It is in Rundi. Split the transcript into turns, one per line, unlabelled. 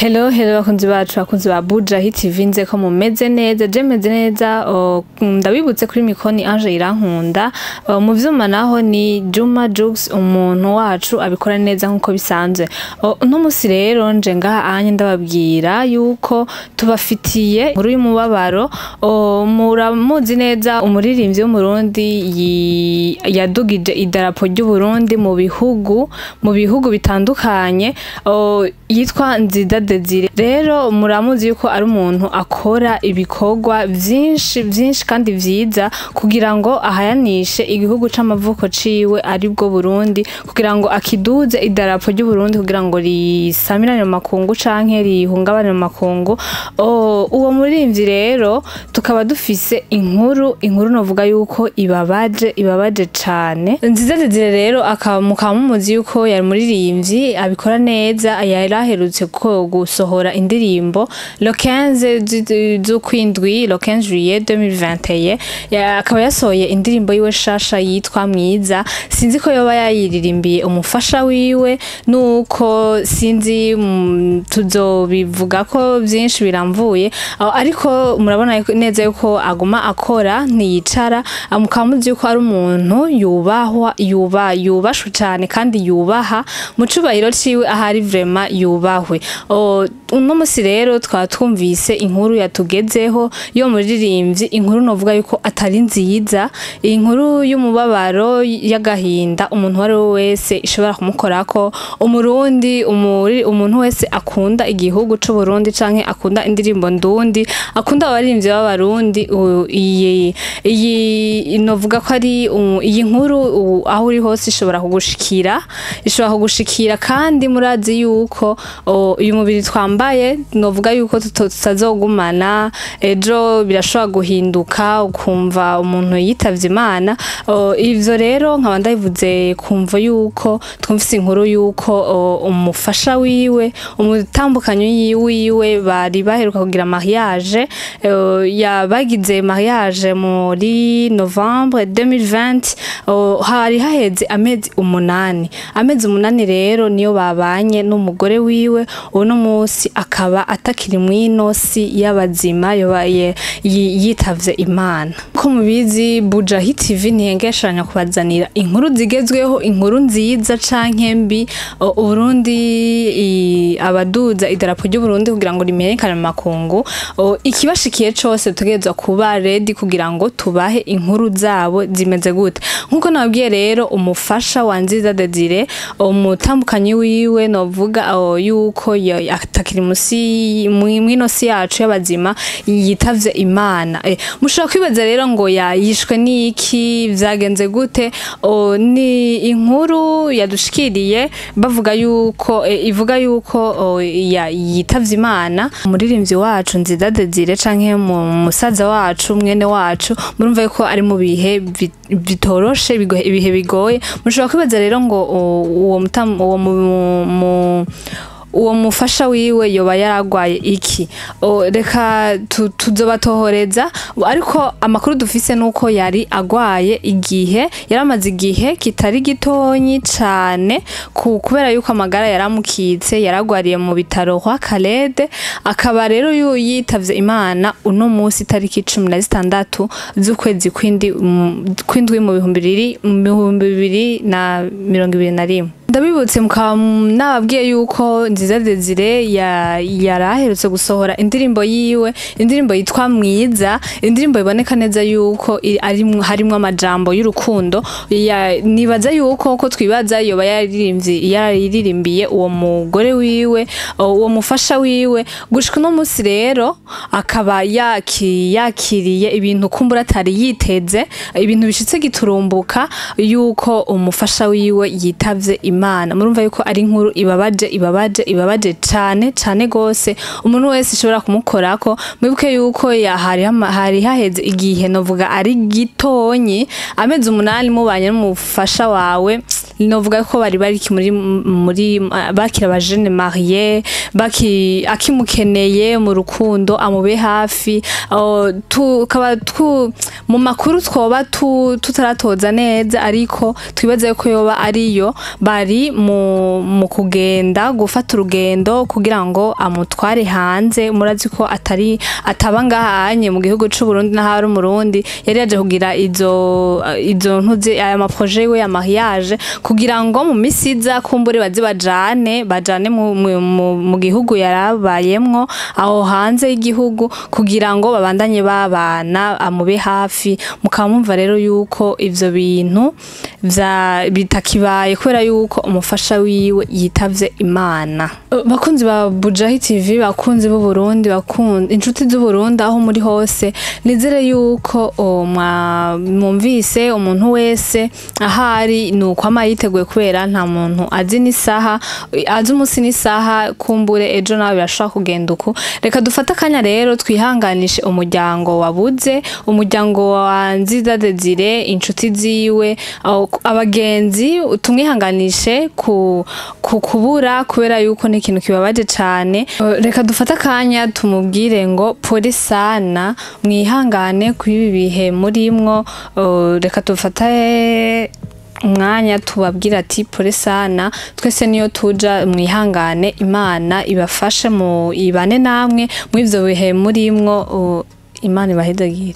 Hello, hello bakunzi bacu, bakunzi ba Buja Hit TV, nze ko mumeze neza, je meze neza. Ndabibutse kuri mikoni Ange Irankunda. Mu vyuma naho ni Juma Jux, umuntu wacu abikora neza nkuko bisanzwe. Uno musi rero nje ngaha anye ndababwira yuko tubafitiye inkuru y'umubabaro. Muramuzi neza umuririmbyi w'Umurundi yadugije idarapo ry'Uburundi mu bihugu bitandukanye, yitwa Nziza Desire. Rero muramuzi yuko ari umuntu akora ibikorwa vyinshi vyinshi kandi vyiza kugira ngo ahayanishe igihugu c'amavuko ciwe, aribwo Burundi, kugira ngo akiduze idarapo ry'Uburundi, kugira ngo risamirane mu makungu canke rihungabane mu makungu. Uwo muririmbyi rero tukaba dufise inkuru novuga yuko ibabaje, ibabaje cane. Nziza Desire rero akaba mukaba mumuzi yuko yari umuririmbyi abikora neza, yari aherutse ko gusohora indirimbo le 15 z'ukwindwi, le 15 juillet 2021. Akaba yasohoye indirimbo yiwe shasha yitwa Mwiza. Sinzi ko yoba yayiririmbiye umufasha wiwe, nuko sinzi, tuzobivuga ko vyinshi biramvuye. Ariko murabona neza yuko aguma akora, ntiyicara. Mukaba muzi yuko ari umuntu yubahwa, yubashwe cane kandi yubaha mu cubahiro ciwe, ahari vraiment yubahwe. Uno musi rero twaba twumvise inkuru yatugezeho yo muririmbyi, inkuru novuga yuko atari nziza, inkuru y'umubabaro, y'agahinda, umuntu uwo ari we wese ishobora kumukorako. Umurundi, umuntu wese akunda igihugu c'Uburundi canke akunda indirimbo ndundi, akunda abaririmbyi b'Abarundi, iyi novuga ko ari iyi nkuru, aho uri hose ishobora kugushikira, ishobora kugushikira. Kandi murazi yuko uyu mubiri twambaye, novuga yuko tutazogumana, ejo birashobora guhinduka ukumva umuntu yitavye Imana. Ivyo rero nkaba ndabivuze kumva yuko twumvise inkuru yuko umufasha wiwe, umutambukanyi wiwe, bari baheruka kugira mariage, yabagize mariage muri novembre 2020. Hari haheze amezi 8. Amezi 8 rero niyo babanye n'umugore wiwe. Uno musi akaba atakiri mw'ino si y'abazima, yobaye yitavye Imana. Ko mubizi, Buja Hit TV ntihengeshanya kubazanira inkuru zigezweho, inkuru nziza canke mbi. Uburundi, abaduza idarapo ry'Uburundi kugira ngo rimenyekane mu makungu, ikibashikiye cose tutegerezwa kuba ready kugira ngo tubahe inkuru zabo zimeze gute. Nkuko nababwiye rero, umufasha wa Nziza Desire, umutambukanyi wiwe, novuga yuko atakiri musi mw'ino si yacu y'abazima, yitavye Imana. Mushobora kwibaza rero ngo yishwe n'iki, vyagenze gute? Ni inkuru yadushikiriye bavuga yuko ivuga yuko yitavye Imana, umuririmbyi wacu Nziza Desire canke mu musaza wacu, mwene wacu. Murumva yuko ari mu bihe bitoroshe, ibihe bigoye. Mushobora kwibaza rero ngo uwo mutam, uwo mu, mu uwo mufasha wiwe yoba yaragwaye iki? Reka tuzobatohoreza, ariko amakuru dufise nuko yari agwaye igihe, yaramaze igihe kitari gitonyi cane, kubera yuko amagara yaramukitse, yaragwariye mu bitaro kwa Kalede. Akaba rero yitavye Imana uno munsi tariki 16 z'ukwezi kwindwi mu 2021. Ndabibutse, mukaba nababwiye yuko Nziza Desire yaraherutse gusohora indirimbo yiwe, indirimbo yitwa Mwiza, indirimbo iboneka neza yuko harimwo amajambo y'urukundo. Nibaza yuko ko twibaza yoba yaririmbye, yararirimbiye uwo mugore wiwe, uwo mufasha wiwe. Gushika uno munsi rero akaba yakiriye ibintu kumbura atari yiteze, ibintu bishitse giturumbuka, yuko umufasha wiwe yitavye Imana. Murumva yuko ari inkuru ibabaje, ibabaje, ibabaje cane cane gose, umuntu wese ishobora kumukorako. Mwibuke yuko hari haheze igihe, novuga ari gitonyi, amezi 8 mubanye n'umufasha wawe. Novuga ko bari bari muri bakira aba jeunes mariés, baki akimukeneye mu rukundo amube hafi. Tukaba mu makuru twoba tutaratoza neza, ariko twibaze ko yoba ariyo bari mu kugenda gufata urugendo kugira ngo amutware hanze. Murazi ko atari ataba ngahanye mu gihugu c'u Burundi, n'aho ari Umurundi yari yaje kugira izo ntuze, aya ma projets we ya mariage, kugira ngo mu misi iza kumbure baze bajane mu gihugu yarabayemwo aho hanze y'igihugu, kugira ngo babandanye babana, amube hafi. Mukaba mumva rero yuko ivyo bintu vya bitakibaye kubera yuko umufasha wiwe yitavye Imana. Bakunzi ba Bujahi TV, bakunzi b'u Burundi, bakunzi inshuti z'u Burundi aho muri hose, nizere yuko mwumvise umuntu wese ahari nuko ama yiteguye, kubera nta muntu azi n'isaha, azi umunsi n'isaha. Kumbure ejo nawe birashobora kugenda uku. Reka dufate akanya rero twihanganishe umuryango wabuze, umuryango wa Nziza Desire, inshuti ziwe, abagenzi, tumwihanganishe ku kubura, kubera yuko ni ikintu kibabaje cane. Reka dufate akanya tumubwire ngo pole sana, mwihangane kuri ibi bihe murimwo. Reka dufate umwanya tubabwira ati pole sana, twese niyo tuja, mwihangane, Imana ibafashe mu ibane namwe muri ivyo bihe murimwo. Imana ibahezagire.